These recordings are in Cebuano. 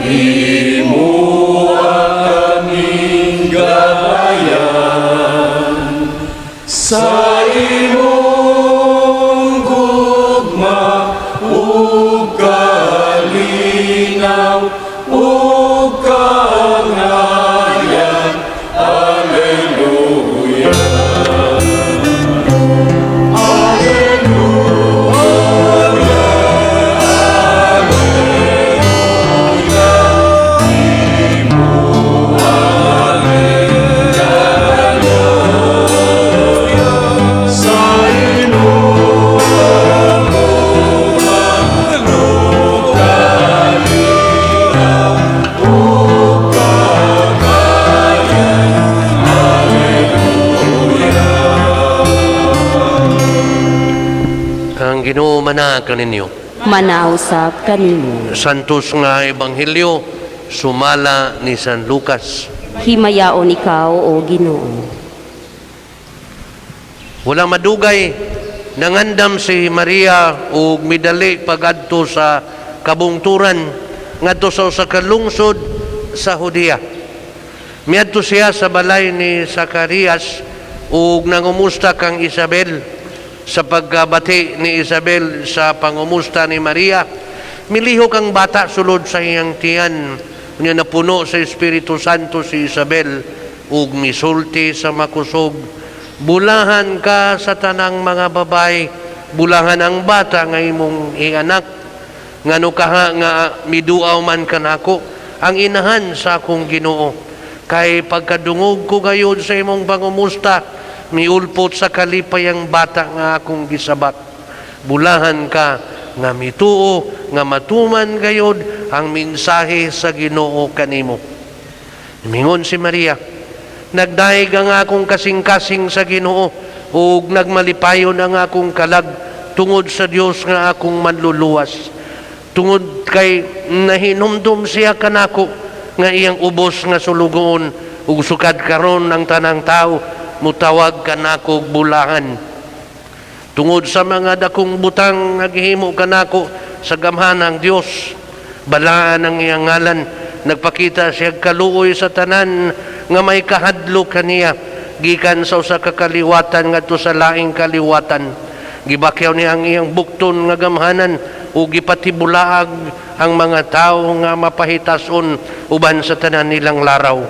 Imo kaming gabayan sa imong gugma ug kalinaw ug kaangayan. Alleluia. Alleluia. Alleluia. Imo kaming gabayan sa imong gugma ug kalinaw ug kaangayan. Alleluia. Ang Ginoo manaa kaninyo. Manaa usab kanimo. Santos nga Ebanghelyo sumala ni San Lucas. Himayaon ikaw, O Ginoo. Wala madugay, nangandam si Maria ug midali pagadto sa kabungturan ngadto sa usa ka lungsod sa Judea. Miadto siya sa balay ni Zacarias ug nangumusta kang Isabel. Sa pagkabati ni Isabel sa pangumusta ni Maria, milihok ang bata sulod sa iyang tiyan. Unya napuno sa Espiritu Santo si Isabel ug misulti sa makusog: "Bulahan ka sa tanang mga babay, bulahan ang bata nga imong ianak. Ngano kaha nga miduaw man kanako ang inahan sa akong Ginoo? Kay pagkadungog ko gayud sa imong pangumusta, miulpot sa kalipay ang bata nga akong gisabat. Bulahan ka nga mituo nga matuman gayud ang mensahe sa Ginoo kanimo." Mingon si Maria, "Nagdayeg ang akong kasing-kasing sa Ginoo ug nagmalipayon ang akong kalag tungod sa Dios nga akong manluluwas. Tungod kay nahinumdum siya kanako nga iyang ubos nga sulugoon, ug sukad karon ang tanang tao mutawag kanako og bulahan. Tungod sa mga dakong butang nga gihimo kanako sa gamhanang Dios, balaan ang iyang ngalan. Nagpakita siya kaluoy sa tanan nga may kahadlok kaniya gikan sa usa ka kaliwatan ngadto sa laing kaliwatan. Gibakyaw niya ang iyang bukton nga gamhanan ug gipatibulaag ang mga tawo nga mapahitason uban sa tanan nilang laraw.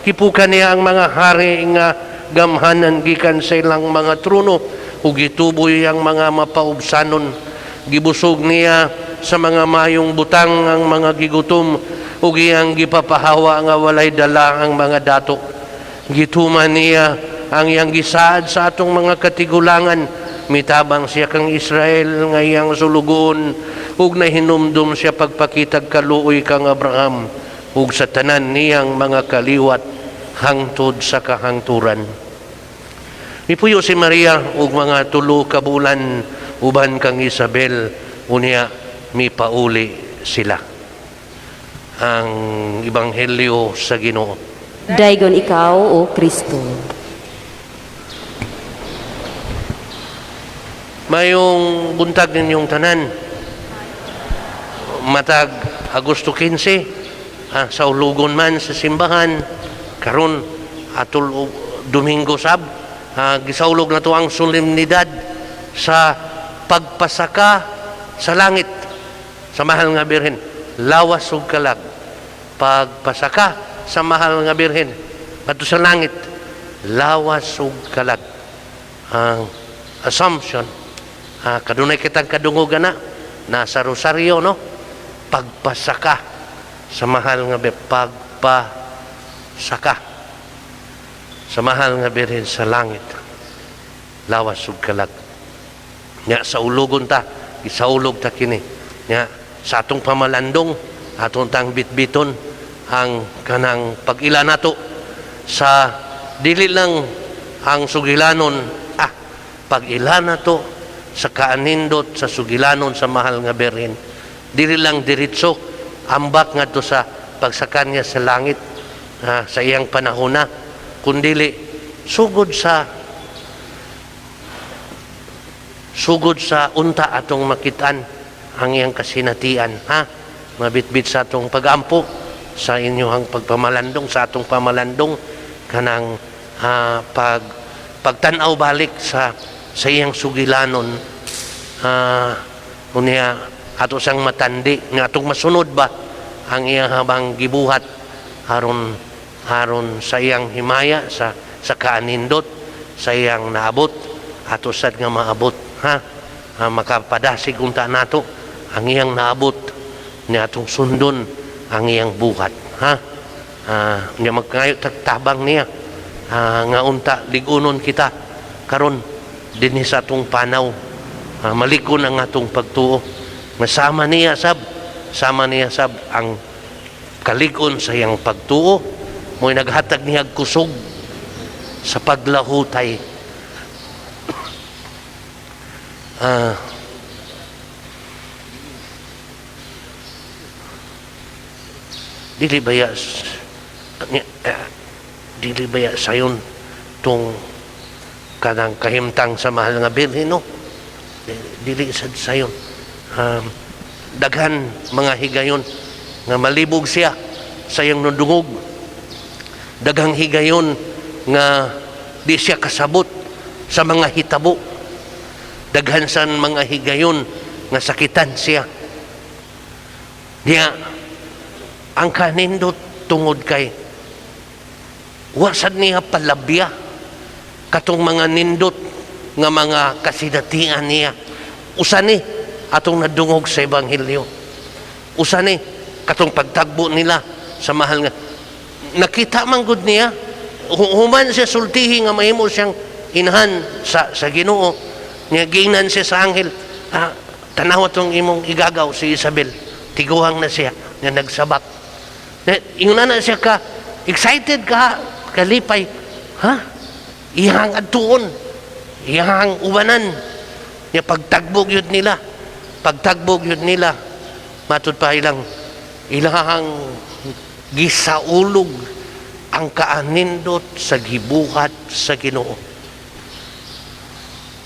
Gipukan niya ang mga hari nga gamhanan gikan sa ilang mga trono ug gituboy ang mga mapaubsanon. Gibusog niya sa mga mayong butang ang mga gigutom ug iyang gipapahawa nga walay dala ang mga dato. Gituman niya ang iyang gisaad sa atong mga katigulangan. Mitabang siya kang Israel nga iyang sulugoon ug nahinumdum siya pagpakitag kaluoy kang Abraham ug sa tanan niyang mga kaliwat hangtod sa kahangturan." Mipuyo si Maria ug mga 3 ka bulan uban kang Isabel, unya mipauli sila. Ang Ebanghelyo sa Ginoo. Daygon ikaw, O Kristo. Mayong buntag ninyong tanan. Matag Agosto 15, sa ulugon man sa simbahan, karon atol Domingo sab, gisaulog na to ang solemnidad sa pagpasaka sa langit sa mahal nga Birhen, lawas ug kalag. Pagpasaka sa mahal nga Birhen ngadto sa langit, lawas ug kalag. Ang Assumption, kadunay kitang kadungog na nasa rosaryo, no? Pagpasaka sa mahal nga Birhen, pagpasaka sa mahal nga Birhen sa langit, lawas ug kalag. Nya sa ulogon ta, isaulog ta kini. Nya sa atong pamalandong, atong tang bitbiton ang kanang pag-ila nato sa dili lang ang sugilanon, pag-ila nato sa kaanindot sa sugilanon sa mahal nga Birhen. Dili lang diretso ambak ngadto sa pagsakan niya sa langit, sa iyang panahona, kundili sugod sa unta atong makitaan ang iyang kasinatian, ha? Mabitbit sa atong pagampo sa inyong pagpamalandong, sa atong pamalandong kanang pagtan-aw balik sa iyang sugilanon, unya ato sang matandi nga atong masunod ba ang iyang habang gibuhat aron aron sa iyang himaya sa kaanindot sa iyang naabot, ato sad nga maabot, ha. Makapadasig unta nato ang iyang naabot ni atong sundon ang iyang buhat, ha. Nya magkayo tabang niya, nga unta ligunon kita karon dinhi sa atong panaw, malikon ang atong pagtuo. Masama niya sab, sama niya sab ang kalig-on sa iyang pagtuo, mo'y naghatag niya kusog sa paglahutay. Dili baya dili baya sayon tong kanang kahimtang sa mahal nga Birhen, no? Dili sad sayon. Daghan mga higayon nga malibog siya sa iyang nudungog. Daghang higayon nga di siya kasabot sa mga hitabo. Daghan san mga higayon nga sakitan siya. Niya ang kanindot tungod kay wa sad niya palabya katong mga nindot nga mga kasinatian niya. Usa ni atong nadungog sa ebanghelyo. Usa ni katong pagtagbo nila sa mahal nga nakita man gud niya, human siya sultihi nga mahimo siyang inahan sa Ginoo. Niya giingnan siya sa anghel, tanawa tong imong igagaw si Isabel, tiguhang na siya nga nagsabak. Ingon na siya ka excited ka kalipay, ha, iyang adtuon, iyang ubanan. Nya pagtagbog yun nila, pagtagbog yun nila, matud pa ilang gisaulog ang kaanindot sa gibuhat sa Ginoo.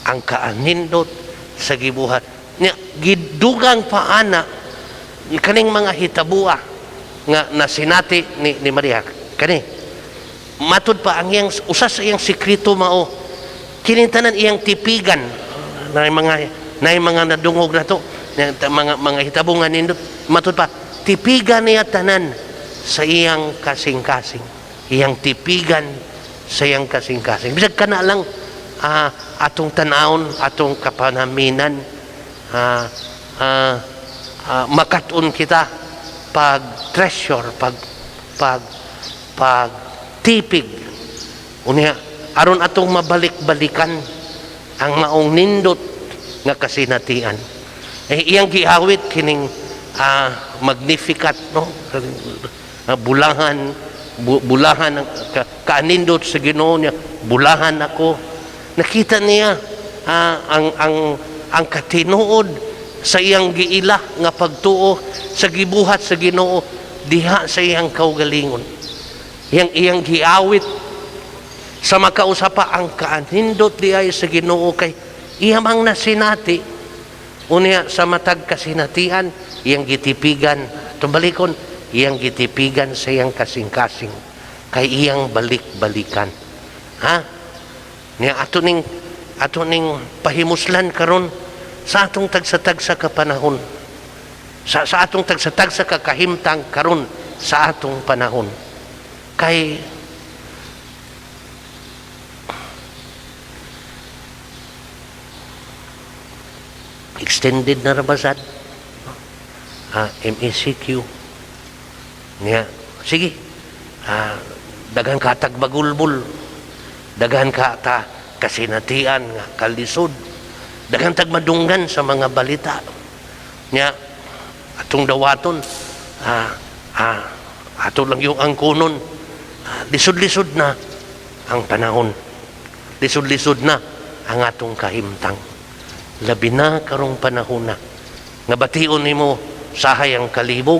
Ang kaanindot sa gibuhat. Nya gidugang pa ana kaning mga hitabua nga nasinati ni Maria kani. Matud pa ang iyang usa sa iyang sekreto mao kini tanan iyang tipigan na mga nadungog na to, mga hitabo nga nindot. Matud pa tipigan niya tanan sa iyang kasing-kasing, iyang tipigan sa iyang kasing-kasing. Bisag kana lang atong tan-awon, atong kapanaminan, makat-on kita pag treasure, pag tipig. Unya aron atong mabalik-balikan ang maong nindot nga kasinatian. Iyang giawit kining Magnificat, no? Bulahan, bulahan ang kaanindot sa Ginoo niya, bulahan ako. Nakita niya ang katinuod sa iyang giila nga pagtuo sa gibuhat sa Ginoo diha sa iyang kaugalingon. Iyang giawit sa makausa pa ang kaanindot diay sa Ginoo kay iya mang nasinati. Unya sa matag kasinatian iyang gitipigan, tumbalikon iyang gitipigan sa iyang kasing-kasing kay iyang balik-balikan. Ha? Nya ato ning pahimuslan karon sa atong tagsa-tagsa ka panahon. Sa atong tagsa-tagsa ka kahimtang karon sa atong panahon. Kay extended na ra ba sad? MECQ. Nya, sige. Daghan ka tagbagulbul. Daghan ka ta kasinatian nga kalisod. Daghan tag madunggan sa mga balita. Nya atong dawaton, ato lang yung angkunon. Lisod-lisod na ang panahon. Lisod-lisod na ang atong kahimtang. Labi na karong panahon na nga bation nimo sahay ang kalibog,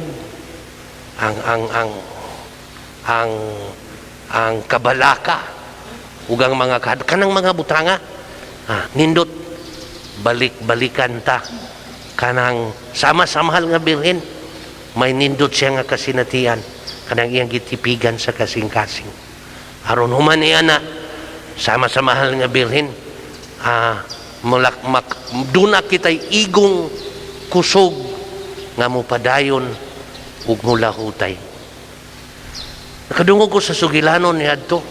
ang kabalaka ug ang mga kanang mga butanga, nindot balik-balikan ta kanang sama sa mahal nga birhen. May nindot siya nga kasinatian kanang iyang gitipigan sa kasing-kasing. Aron human niya na sama sa mahal nga Birhen, mulak, mak, duna kita'y igong kusog nga mopadayon ug mulahutay. Nakadungog ko sa sugilanon ni adto.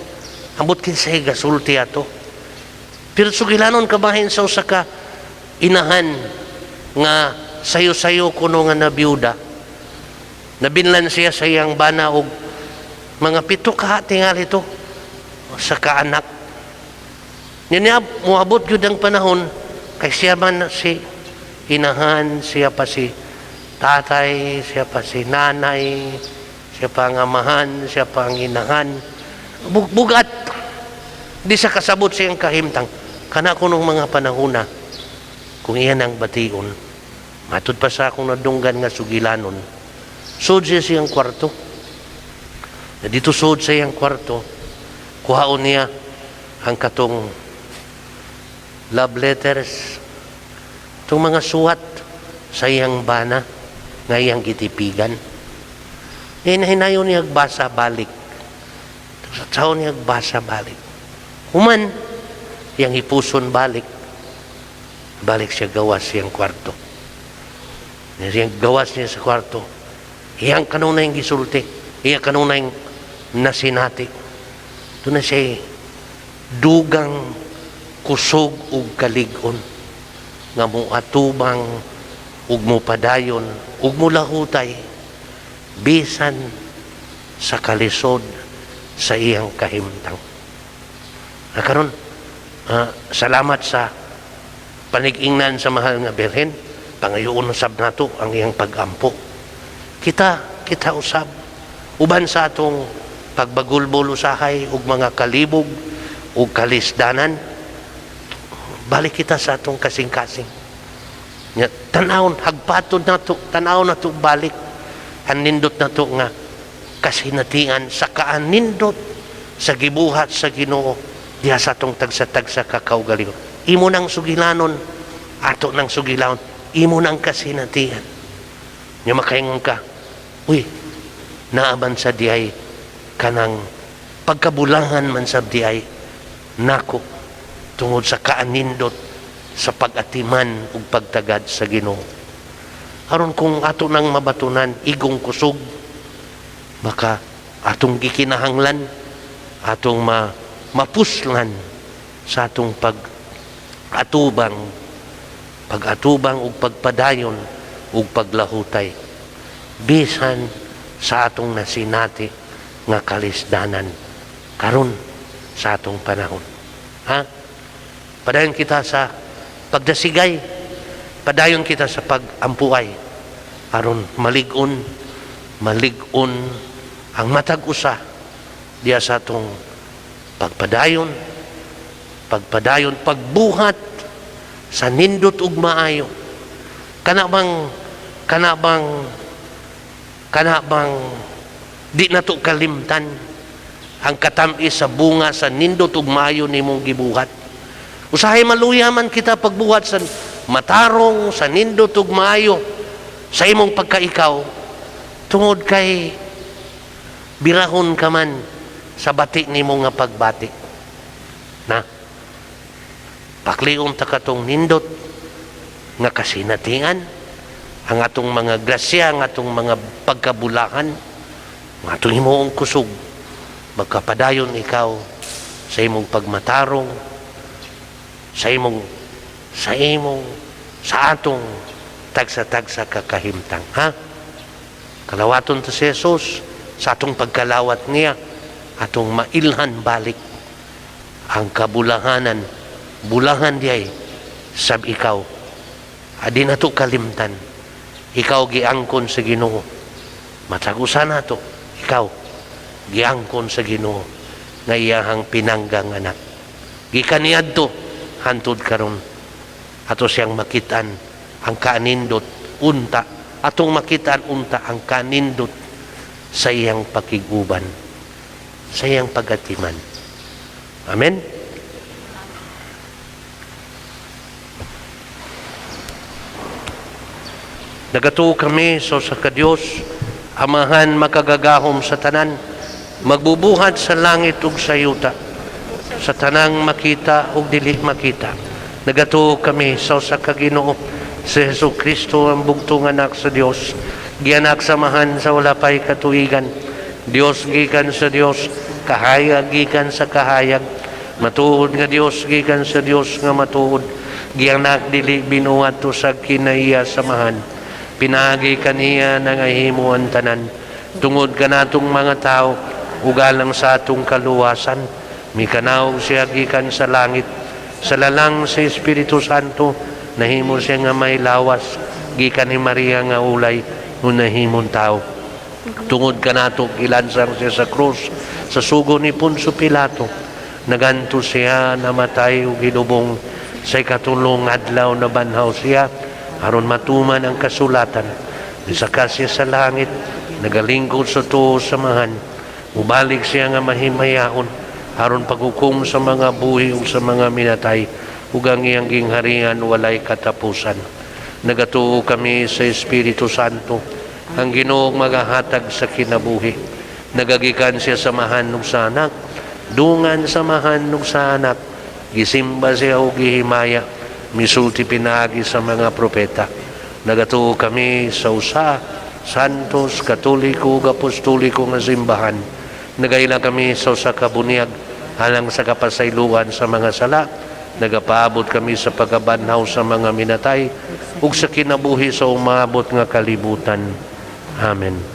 Ambot kinsay gasulti ato. Pero sugilanon kabahin sa usa ka inahan nga sayo-sayo kuno nga nabiyuda. Nabinlan siya sa iyang bana og mga 7 ka tingali ito sa kaanak. Niya moabot gyud ang panahon kay siya man si inahan, siya pa si tatay, siya pa si nanay, siya pa ang amahan, siya pa ang inahan. Bugat. Di sa kasabot siyang kahimtang. Kana kunong mga panahona, kung iyan ang bation, matud pa sa akong nadunggan nga sugilanon, sud siya siyang kwarto. Na dito sud sa iyang kwarto, kuhaon niya ang katong love letters, itong mga suwat sa iyang bana, nga iyang gitipigan. Hinayon niya basa balik. Sa taon niya basa balik. Human, iyang hipuson balik. Balik siya gawas siyang kwarto. Siyang gawas niya sa kwarto. Iyang kanunay gisulti. Iyang kanunay nasinati. Doon na siya dugang kusog ug kalig-on nga muatubang ug mupadayon ug mulahutay bisan sa kalisod sa iyang kahimtang. Karon, salamat sa panig-ingnan sa mahal nga Birhen. Pangayoon usab nato ang iyang pag-ampo. Kita usab uban sa atong pagbagulbol usahay ug mga kalibog ug kalisdanan. Balik kita sa atong kasing-kasing. Nya, tan-awon, hagpaton nato, tan-awon nato balik. Anindot nato nga kasinatian sa kaanindot sa gibuhat sa Ginoo diha sa atong tagsa-tagsa kakaugalingon. Imo nang sugilanon, ato nang sugilanon, imo nang kasinatian. Nya makaingon ka, uy, naaman sa diay kanang pagkabulangan man sa diay nako tungod sa kaanindot sa pag-atiman ug pagtagad sa Ginoo. Aron kung ato nang mabatunan igong kusog, baka atong gikinahanglan, atong mapuslan sa atong pag-atubang ug pagpadayon ug paglahutay bisan sa atong nasinati nga kalisdanan karon sa atong panahon. Ha? Padayon kita sa pagdasigay, padayon kita sa pagampuay aron malig-on, malig-on ang matag usa diya sa atong pagpadayon, pagpadayon, pagbuhat sa nindot ug maayo. Kana bang di nato kalimtan ang katam-is sa bunga sa nindot ug maayo nimong gibuhat. Usahay maluya man kita pagbuhat sa matarong, sa nindot ug maayo sa imong pagkaikaw, tungod kay birahon ka man sa bati nimo nga pagbati. Na paklion ta katong nindot nga kasinatian, ang atong mga grasya, ang atong mga pagkabulahan, ang atong himuong kusog, magkapadayon ikaw sa imong pagmatarong, sa atong tagsa-tagsa kakahimtang. Ha? Kalawaton ta si Jesus sa atong pagkalawat niya, atong mailhan balik ang kabulahanan, bulahan diay sab ikaw. Adi nato kalimtan, ikaw giangkon sa Ginoo. Matag usa nato, ikaw giangkon sa Ginoo nga iyahang pinanggang anak. Gikan niadto hantud karon ato siyang makitaan ang kaanindot unta, atong makitaan unta ang kanindot sa iyang pakiguban, sa iyang pagatiman. Amen. Nagatuo kami sa usa ka Dios, Amahan makagagahom sa tanan, magbubuhat sa langit ug sa yuta, sa tanang makita ug dili makita. Nagatuo kami sa usa ka Ginoo, si Hesus Kristo, ang bugtong Anak sa Dios, gianak sa Amahan sa wala pay katuigan, Dios gikan sa Dios, kahayag gikan sa kahayag, matuod nga Dios gikan sa Dios nga matuod, gianak, dili binuhat, usag kinaiya sa Amahan. Pinaagi kaniya nangahimo ang tanan. Tungod kanatong mga tao ug alang sa atong kaluwasan, mikanaog siya gikan sa langit. Sa lalang sa Espiritu Santo, nahimo siya nga may lawas, gikan ni Maria nga ulay, ug nahimong tao. Tungod kanato, gilansang siya sa krus sa sugo ni Poncio Pilato. Nagantos siya, namatay ug gilubong. Sa ikatulong adlaw, nabanhaw siya aron matuman ang kasulatan. Misaka siya sa langit, nagalingkod sa tuo sa Amahan. Mubalik siya nga mahimayaon aron paghukom sa mga buhi ug sa mga minatay, ug ang iyang gingharian walay katapusan. Nagatuo kami sa Espiritu Santo, ang Ginoong magahatag sa kinabuhi. Nagagikan siya sa Amahan ug sa Anak, dungan sa Amahan ug sa Anak. Gisimba siya ug gihimaya, misulti pinaagi sa mga propeta. Nagatuo kami sa usa, santos, Katoliko ug Apostoliko nga simbahan. Nagaila kami sa usa ka bunyag alang sa kapasayloan sa mga sala. Nagapaabot kami sa pagkabanhaw sa mga minatay ug sa kinabuhi sa umaabot nga kalibutan. Amen.